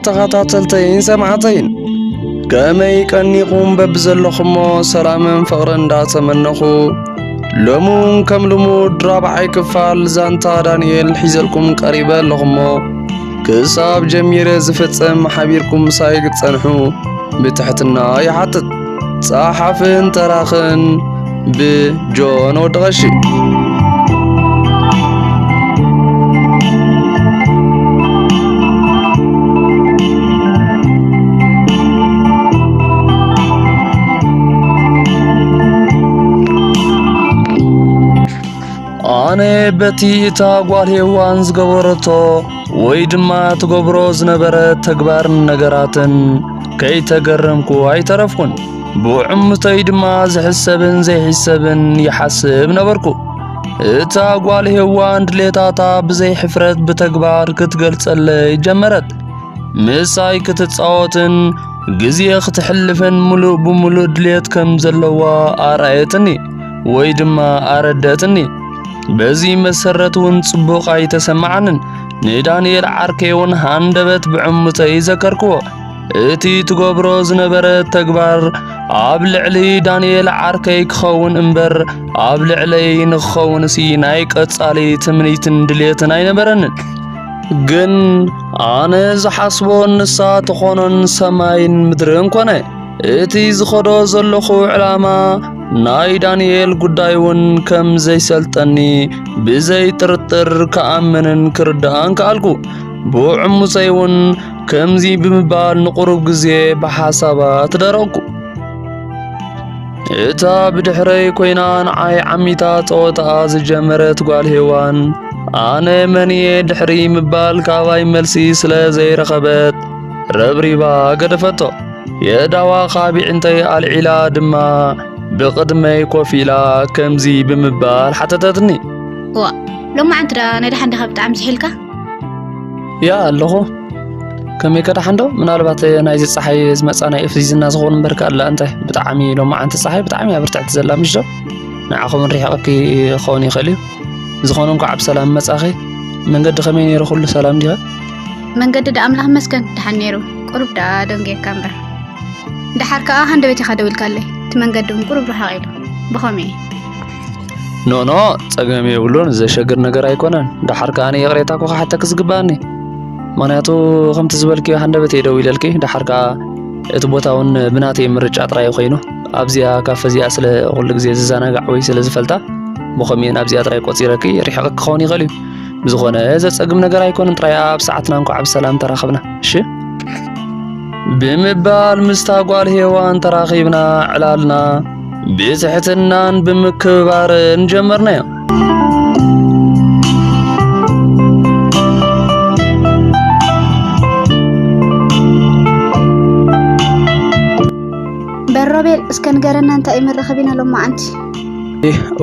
ተኸታተልተይን ሰማዕተይን፣ ከመይ ቀኒኹም? በብዘለኹሞ ሰላምን ፍቕርን እንዳተመነኹ፣ ሎሚ እውን ከም ልሙድ ራብዓይ ክፋል ዛንታ ዳንኤል ሒዘልኩም ቀሪበ ኣለኹሞ፣ ክሳብ ጀሚረ ዝፍጽም ሓቢርኩም ምሳይ ክትጸንሑ ብትሕትና ይሓትት። ጸሓፍን ተራኽን ብጆን ወዲ ቀሺ። ኣነ በቲ እታ ጓል ሄዋን ዝገበረቶ ወይ ድማ ትገብሮ ዝነበረት ተግባርን ነገራትን ከይተገረምኩ ኣይተረፍኩን። ብዕሙተይ ድማ ዝሕሰብን ዘይሕሰብን ይሓስብ ነበርኩ። እታ ጓል ሄዋን ድሌታታ ብዘይ ሕፍረት ብተግባር ክትገልጸለይ ጀመረት። ምሳይ ክትጻወትን ግዜ ክትሕልፍን ምሉእ ብምሉእ ድሌት ከም ዘለዋ ኣርኣየትኒ ወይ ድማ ኣረደትኒ። በዚ መሰረት እውን ጽቡቕ ኣይተሰማዓንን። ንዳንኤል ዓርከይ እውን ሃንደበት ብዕሙተይ ዘከርክዎ። እቲ ትገብሮ ዝነበረ ተግባር ኣብ ልዕሊ ዳንኤል ዓርከይ ክኸውን እምበር፣ ኣብ ልዕለይ ንክኸውንሲ ናይ ቀጻሊ ትምኒትን ድሌትን ኣይነበረንን። ግን ኣነ ዝሓስቦ ንሳ ትኾኖን ሰማይን ምድርን ኮነ። እቲ ዝኸዶ ዘለኹ ዕላማ ናይ ዳንኤል ጉዳይ እውን ከም ዘይሰልጠኒ ብዘይ ጥርጥር ክኣምንን ክርዳእን ከኣልኩ። ብዕሙሰይ እውን ከምዚ ብምባል ንቁሩብ ግዜ ብሓሳባ ተደረቕኩ። እታ ብድሕረይ ኮይና ንዓይ ዓሚታ ጸወታኣ ዝጀመረት ጓል ሄዋን፣ ኣነ መን እየ ድሕሪ ምባል ካባይ መልሲ ስለ ዘይረኸበት፣ ረብሪባ ገደፈቶ። የእዳዋ ካብ ኣዒንተይ ኣልዒላ ድማ ብቕድመይ ኮፍ ኢላ ከምዚ ብምባል ሓተተትኒ። እዋ፣ ሎማዓንቲ ደኣ ናይ ደሓን ዲኻ ብጣዕሚ ዝሒልካ? ያ ኣለኹ። ከመይ ከ ደሓን ዶ? ምናልባት ናይዚ ጸሓይ ዝመጻ ናይ ኦፍ ሲዝንና ዝኸውን እምበር ከኣ ኣላ እንታይ። ብጣዕሚ ሎማዓንቲ ጸሓይ ብጣዕሚ እያ ብርትዕቲ ዘላ ምሽ ዶ? ንዓኹም ርሒቕኪ ክኸውን ይኽእል እዩ። ዝኾነ እንኳዕ ብሰላም መጻኺ። መንገዲ ከመይ ነይሩ? ኩሉ ሰላም ዲኸ? መንገዲ ደኣ ኣምላኽ ይመስገን ደሓን ነይሩ። ቁሩብ ደኣ ደንጉየካ እምበር። ደሓር ከኣ ሃንደበት ኢኻ ደው ኢልካለይ። እቲ መንገዲ እውን ቁሩብ ርሕቕ ኢሉ። ብኸመይ? ኖኖ፣ ጸገም የብሉን፣ ዘሸግር ነገር ኣይኮነን። ደሓር ከኣ ኣነ ይቕሬታ እኮ ክሓተኪ ዝግበኣኒ። ምኽንያቱ ከምቲ ዝበልክዮ ሃንደበት እየ ደው ኢለልኪ። ደሓር ከኣ እቲ ቦታ እውን ብናተይ ምርጫ ጥራይ ኮይኑ፣ ኣብዚኣ ካፈ እዚኣ ስለ ኩሉ ግዜ ዝዘናጋዕ ወይ ስለ ዝፈልጣ፣ ብኸምኡ ናብዚኣ ጥራይ ቆጺረኪ ርሒቐኪ ክኸውን ይኽእል እዩ። ብዝኾነ ዘጸግም ነገር ኣይኮነን፣ ጥራይ ኣብ ሰዓትና እንኳዕ ብሰላም ተራኸብና። እሺ? ብምባል ምስታ ጓል ሄዋን ተራኺብና ዕላልና ብትሕትናን ብምክብባርን ጀመርናዮ። በል ሮቤል፣ እስከ ንገረና እንታይ እዩ መራኸቢና ሎማዓንቲ?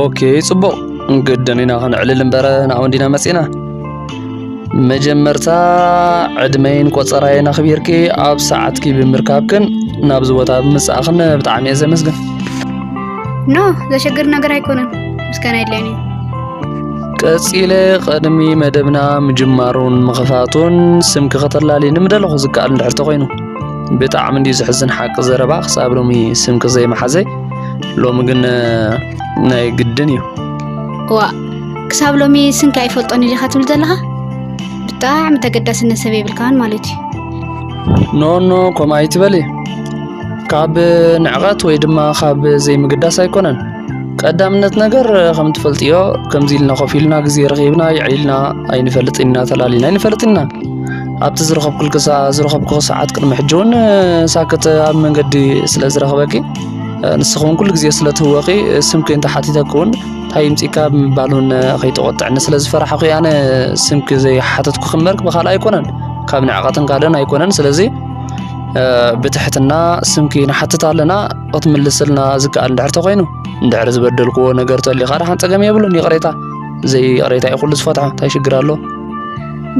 ኦኬ፣ ጽቡቕ። ግድን ኢና ከነዕልል እምበር ናብኡ እንዲና መጺእና። መጀመርታ ዕድመይን ቆጸራይን ኣኽቢርኪ ኣብ ሰዓትኪ ብምርካብክን ናብዚ ቦታ ብምጻእኽን ብጣዕሚ እየ ዘመስግን። ኖ፣ ዘሸግር ነገር ኣይኮነን። ምስጋና የድልዮን እዩ። ቀጺለ፣ ቅድሚ መደብና ምጅማሩን ምኽፋቱን ስምኪ ከተላልይኒ ምደለኹ ዝከኣል እንድሕር ተኾይኑ። ብጣዕሚ እንድዩ ዘሕዝን ሓቂ ዘረባ ክሳብ ሎሚ ስምኪ ዘይምሓዘይ። ሎሚ ግን ናይ ግድን እዩ። እዋእ፣ ክሳብ ሎሚ ስምኪ ኣይፈልጦን ኢኻ ትብል ዘለኻ? ብጣዕሚ ተገዳስነት ሰብ የብልካን ማለት እዩ። ኖ፣ ኖ፣ ከምኡ ኣይትበሊ። ካብ ንዕቐት ወይ ድማ ካብ ዘይምግዳስ ኣይኮነን። ቀዳምነት ነገር ከም ትፈልጥዮ፣ ከምዚ ኢልና ኮፍ ኢልና ግዜ ረኺብና የዕሊልና ኣይንፈልጥን ኢና፣ ተላሊና ኣይንፈልጥን ኢና። ኣብቲ ዝረኸብኩልኪ ሰ-፣ ዝረኸብኩኺ ሰዓት ቅድሚ ሕጂ እውን ሳክት ኣብ መንገዲ ስለ ዝረኽበኪ፣ ንስኺ እውን ኩሉ ግዜ ስለ ትህወኺ፣ ስምኪ እንተሓቲተኪ እውን እንታይ ይምፂካ ብምባል እውን ከይተቆጥዕኒ ስለ ዝፈራሕኹ እየ ኣነ ስምኪ ዘይሓተትኩኺ እምበር ብኻልእ ኣይኮነን። ካብ ንዕቐትን ካልእን ኣይኮነን። ስለዚ፣ እ፣ ብትሕትና ስምኪ ንሓትት ኣለና፣ ክትምልስልና ዝከኣል እንድሕር ተኾይኑ። እንድሕር ዝበደልክዎ ነገር ተልዩ ኸኣ ደሓን ጸገም የብሉን፣ ይቕሬታ። ዘይይቕሬታ እዩ ኩሉ ዝፈትሖ፣ እንታይ ሽግር ኣሎ?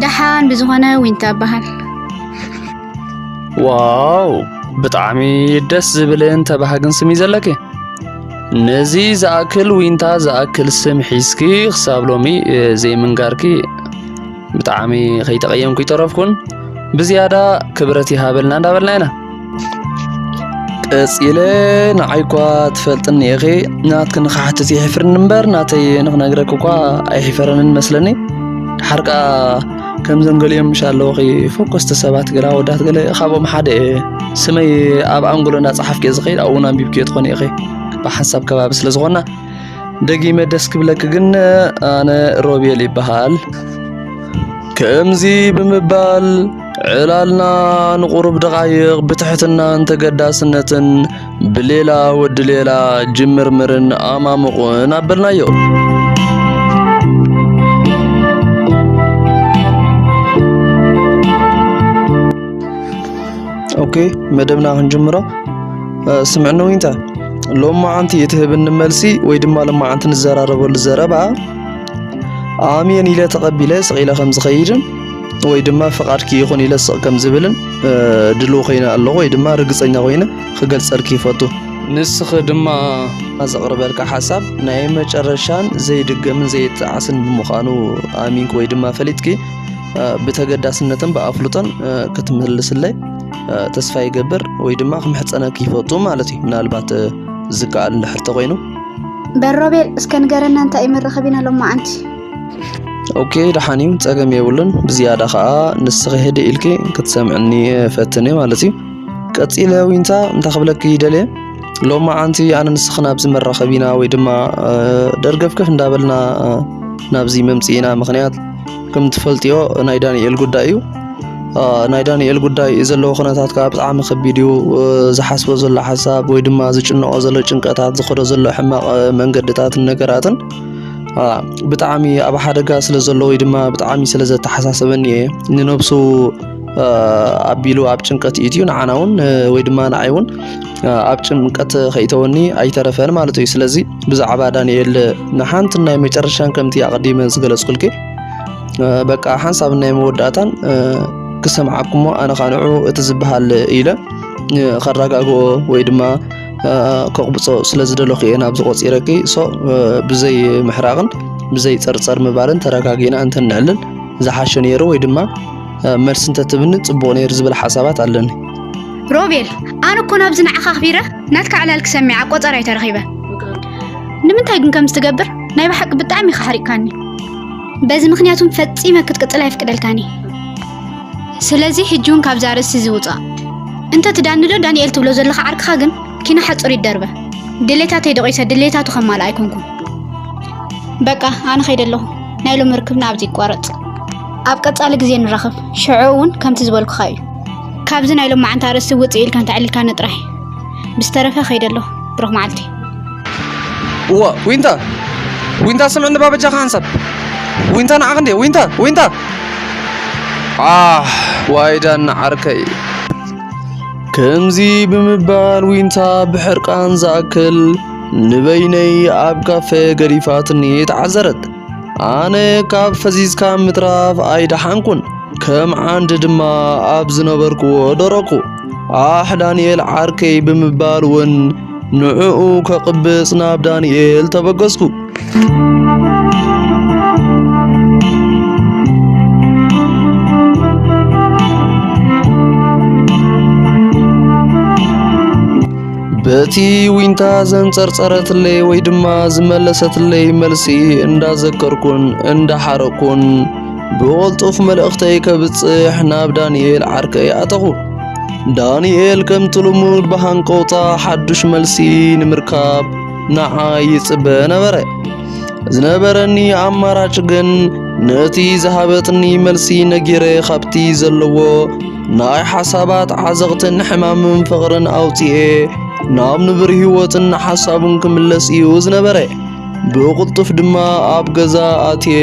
ደሓን ብዝኾነ ዊንታ እበሃል። ዋው፣ ብጣዕሚ ደስ ዝብልን ተባሃግን ስም እዩ ዘለኪ። ነዚ ዝኣክል ዊንታ ዝኣክል ስም ሒዝኪ ክሳብ ሎሚ፣ እ፣ ዘይምንጋርኪ ብጣዕሚ ከይተቐየምኩ ይተረፍኩን። ብዝያዳ ክብረት ይሃበልና እንዳበልና ኢና። ቀጺለ፣ ንዓይ እኳ ትፈልጥኒ ኢኺ፣ ናትክን ክሓትት ይሕፍርኒ እምበር፣ ናተይ ንኽነግረኪ እኳ ኣይሕፈረንን መስለኒ። ድሓር ከኣ ከምዘን ገሊኦም ምሽ ኣለውኺ፣ ፈኮስቲ ሰባት ገለ ኣወዳት ገለ፣ ካብኦም ሓደ እየ። ስመይ ኣብ ኣንጎሎ እንዳጸሓፍኪ እየ ዝኸይድ፣ ኣብኡ ኣንቢብክዮ ትኾኒ ኢኺ፣ ብሓንሳብ ከባቢ ስለ ዝኾና። ደጊመ ደስ ክብለኪ ግን፣ ኣነ ሮቤል ይበሃል። ከምዚ ብምባል ዕላልና ንቁሩብ ደቓይቕ ብትሕትናን ተገዳስነትን ብሌላ ወዲ ሌላ ጅምርምርን ኣማሙቑን ኣበልናዮ። ኦኬ፣ መደብና ክንጅምሮ። እ፣ ስምዕኒ ዊንታ፣ ሎማዓንቲ እትህብኒ መልሲ ወይ ድማ ሎማዓንቲ ንዘራረበሉ ዘረባ ኣሜን ኢለ ተቐቢለ ስቕ ኢለ ከም ዝኸይድን ወይ ድማ ፍቓድኪ ይኹን ኢለ ስቕ ከም ዝብልን፣ እ፣ ድልው ኮይነ ኣለኹ ወይ ድማ ርግጸኛ ኮይነ ክገልጸልኪ ይፈቱ። ንስኺ ድማ ዘቕርበልካ ሓሳብ ናይ መጨረሻን ዘይድገምን ዘይጠዓስን ብምዃኑ ኣሚንኪ ወይ ድማ ፈሊጥኪ፣ እ፣ ብተገዳስነትን ብኣፍልጦን፣ እ፣ ክትምልስለይ፣ እ፣ ተስፋ ይገብር ወይ ድማ ክምሕጸነኪ ይፈቱ ማለት እዩ። ምናልባት፣ እ፣ ዝከኣል እንድሕር ተኾይኑ። በል ሮቤል፣ እስከ ንገረና እንታይ እዩ መራኸቢና ሎማዓንቲ? ኦኬ፣ ደሓን እዩ፣ ጸገም የብሉን። ብዝያዳ ኸኣ ንስኺ ህድእ ኢልኪ ክትሰምዕኒ ፈትኒ ማለት እዩ። ቀጺለ ዊንታ እንታይ ክብለኪ ይደልየ? ሎማዓንቲ ኣነ ንስኽን ኣብዚ መራኸቢና ወይ ድማ፣ እ፣ ደርገፍገፍ እንዳበልና፣ እ፣ ናብዚ መምጽኢና ምኽንያት ከም ትፈልጥዮ ናይ ዳንኤል ጉዳይ እዩ። እ፣ ናይ ዳንኤል ጉዳይ ዘለዎ ኩነታት ከኣ ብጣዕሚ ከቢድ እዩ። እ፣ ዝሓስቦ ዘሎ ሓሳብ ወይ ድማ ዝጭንቖ ዘሎ ጭንቀታት፣ ዝኸዶ ዘሎ ሕማቕ፣ እ፣ መንገድታትን ነገራትን፣ እ፣ ብጣዕሚ ኣብ ሓደጋ ስለ ዘሎ ወይ ድማ ብጣዕሚ ስለ ዘተሓሳሰበኒ እየ ንነብሱ እ፣ ኣቢሉ ኣብ ጭንቀት ኢትዩ ንዓና እውን፣ እ፣ ወይ ድማ ንዓይ እውን፣ እ፣ ኣብ ጭንቀት ከይተወኒ ኣይተረፈን ማለት እዩ። ስለዚ ብዛዕባ ዳንኤል ንሓንቲ ናይ መጨረሻን ከምቲ ኣቐዲመ ዝገለጽኩልኪ፣ እ፣ በቃ ሓንሳብ ናይ መወዳእታን፣ እ፣ ክሰምዓኩሞ ኣነ ኻንዑ እቲ ዝበሃል ኢለ፣ እ፣ ከረጋግኦ ወይ ድማ፣ እ፣ ከቕብጾ ስለ ዝደለኹ እየ ናብዚ ቆጺረኪ። ሶ፣ እ፣ ብዘይ ምሕራቕን ብዘይ ጸርጸር ምባልን ተረጋጊእና እንተንዕልል ዝሓሸ ነይሩ ወይ ድማ እ፣ መልሲ እንተትብኒ ጽቡቕ ነይሩ ዝብል ሓሳባት ኣለኒ። ሮቤል፣ ኣነ እኮ ናብዚ ንዓኻ ኣኽቢረ ናትካ ዕላል ክሰሚዕ ኣብ ቆጸራይ ተረኺበ። ንምንታይ ግን ከምዚ ትገብር? ናይ ብሓቂ ብጣዕሚ ኢኻ ሓሪቕካኒ። በዚ ምኽንያት እውን ፈጺመ ክትቅጽል ኣይፍቅደልካን እየ። ስለዚ ሕጂ እውን ካብዛ ኣርእስቲ እዚ ውጻእ። እንተ ትዳኒ ዶ ዳንኤል ትብሎ ዘለኻ ዓርክኻ ግን ኪና ሓጹር ይደርበ። ድሌታተይ ደቂሰ ድሌታቱ ከማልእ ኣይኮንኩን። በቃ፣ ኣነ ከይደ ኣለኹ። ናይ ሎሚ ርክብና ኣብዚ ይቋረጽ። ኣብ ቀጻሊ ግዜ ንራኸብ። ሽዑ እውን ከምቲ ዝበልኩኻ እዩ። ካብዚ ናይ ሎማዓንቲ ኣርእስቲ ውጽእ ኢልካ እንተዕሊልካኒ ጥራይ። ብዝተረፈ ከይደ ኣለኹ። ብሩኽ መዓልቲ። እዋ፣ ዊንታ! ዊንታ፣ ስምዕኒ ባበጃኻ ሓንሳብ። ዊንታ፣ ንዓኽ እንዴ? ዊንታ! ዊንታ! ኣህ፣ ዋይዳን ዓርከይ። ከምዚ ብምባል ዊንታ ብሕርቃን ዝኣክል ንበይነይ ኣብ ካፌ ገዲፋትኒ ተዓዘረት። ኣነ ካብ ፈዚዝካ ምትራፍ ኣይደሓንኩን፣ ከም ዓንዲ ድማ ኣብ ዝነበርክዎ ደረቕኩ። ኣሕ ዳንኤል ዓርከይ ብምባል እውን ንዕኡ ከቕብጽ ናብ ዳንኤል ተበገስኩ። በቲ ዊንታ ዘንጸርጸረትለይ ወይ ድማ ዝመለሰትለይ መልሲ እንዳዘከርኩን እንዳሓረቅኩን ብቕልጡፍ መልእኽተይ ከብጽሕ ናብ ዳንኤል ዓርከይ ኣተኹ። ዳንኤል ከምቲ ልሙድ ብሃንቀውታ ሓዱሽ መልሲ ንምርካብ ንዓይ ይጽበ ነበረ። ዝነበረኒ ኣማራጭ ግን ነቲ ዝሃበትኒ መልሲ ነጊረ ካብቲ ዘለዎ ናይ ሓሳባት ዓዘቕትን ሕማምን ፍቕርን ኣውጺኤ ናብ ንቡር ህይወትን ሓሳቡን ክምለስ እዩ ዝነበረ። ብቕልጡፍ ድማ ኣብ ገዛ ኣትየ፣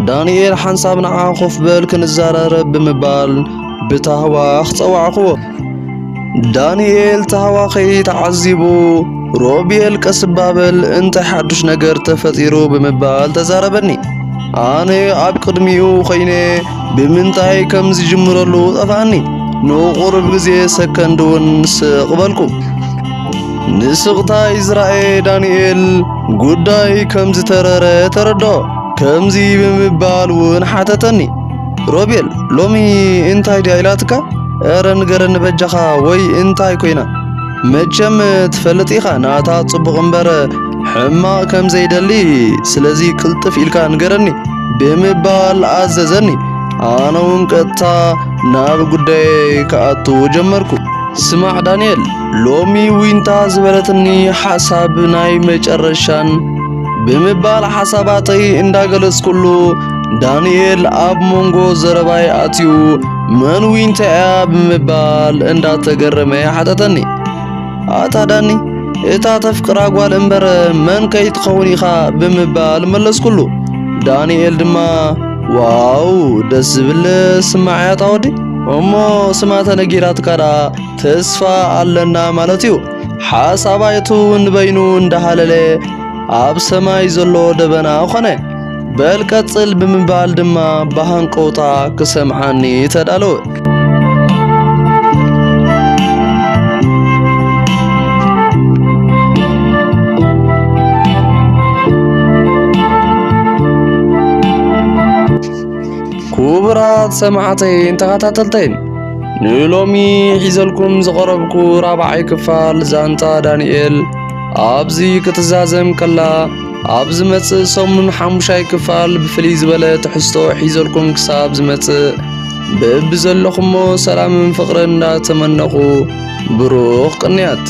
"ዳንኤል፣ ሓንሳብ ንዓ ኮፍ በል ክንዘራረብ" ብምባል ብታህዋኽ ጸዋዕክዎ። ዳንኤል ታህዋኸይ ተዓዚቡ፣ "ሮቤል፣ ቀስ እባ በል፣ እንታይ ሓዱሽ ነገር ተፈጢሩ?" ብምባል ተዛረበኒ። ኣነ ኣብ ቅድሚኡ ኾይነ ብምንታይ ከም ዝጅምረሉ ጠፍኣኒ። ንቑሩብ ግዜ ሰከንድ እውን ስቕ በልኩ። ንስቕታይ ዝረኣየ ዳንኤል ጉዳይ ከም ዝተረረ ተረድኦ። ከምዚ ብምባል እውን ሓተተኒ። ሮቤል፣ ሎሚ እንታይ ድያ ኢላትካ? ኧረ ንገረኒ በጃኻ፣ ወይ እንታይ ኮይና? መቸም ትፈልጥ ኢኻ፣ ናታ ጽቡቕ እምበር ሕማቕ ከም ዘይደሊ፣ ስለዚ ቅልጥፍ ኢልካ ንገረኒ ብምባል ኣዘዘኒ። ኣነ እውን ቀጥታ ናብ ጉዳየይ ክኣቱ ጀመርኩ። ስማዕ ዳንኤል፣ ሎሚ ዊንታ ዝበለትኒ ሓሳብ ናይ መጨረሻን ብምባል ሓሳባተይ እንዳገለጽኩሉ፣ ዳንኤል ኣብ መንጎ ዘረባይ ኣትዩ፣ "መን ዊንታ እያ?" ብምባል እንዳተገረመ ሓተተኒ። "ኣታ ዳኒ፣ እታ ተፍቅራ ጓል እምበር መን ከይትኸውን ኢኻ?" ብምባል መለስኩሉ። ዳንኤል ድማ፣ "ዋው፣ ደስ ዝብል ስማዕ እያ እታ ወዲ፣ እሞ ስማ ተነጊራትካ ደኣ ተስፋ ኣለና ማለት እዩ። ሓሳብ ኣይቱ ንበይኑ እንዳሃለለ ኣብ ሰማይ ዘሎ ደበና ኾነ። በል ቀጽል" ብምባል ድማ ብሃንቀውታ ክሰምዓኒ ተዳለወ። ክቡራት ሰማዕተይን ተኸታተልተይን፣ ንሎሚ ሒዘልኩም ዝቐረብኩ ራብዓይ ክፋል ዛንታ ዳንኤል ኣብዚ ክትዛዘም ከላ፣ ኣብ ዝመጽእ ሰሙን ሓሙሻይ ክፋል ብፍልይ ዝበለ ትሕዝቶ ሒዘልኩም ክሳብ ዝመጽእ፣ በብዘለኹሞ ሰላምን ፍቕርን እንዳተመነኹ፣ ብሩኽ ቅንያት።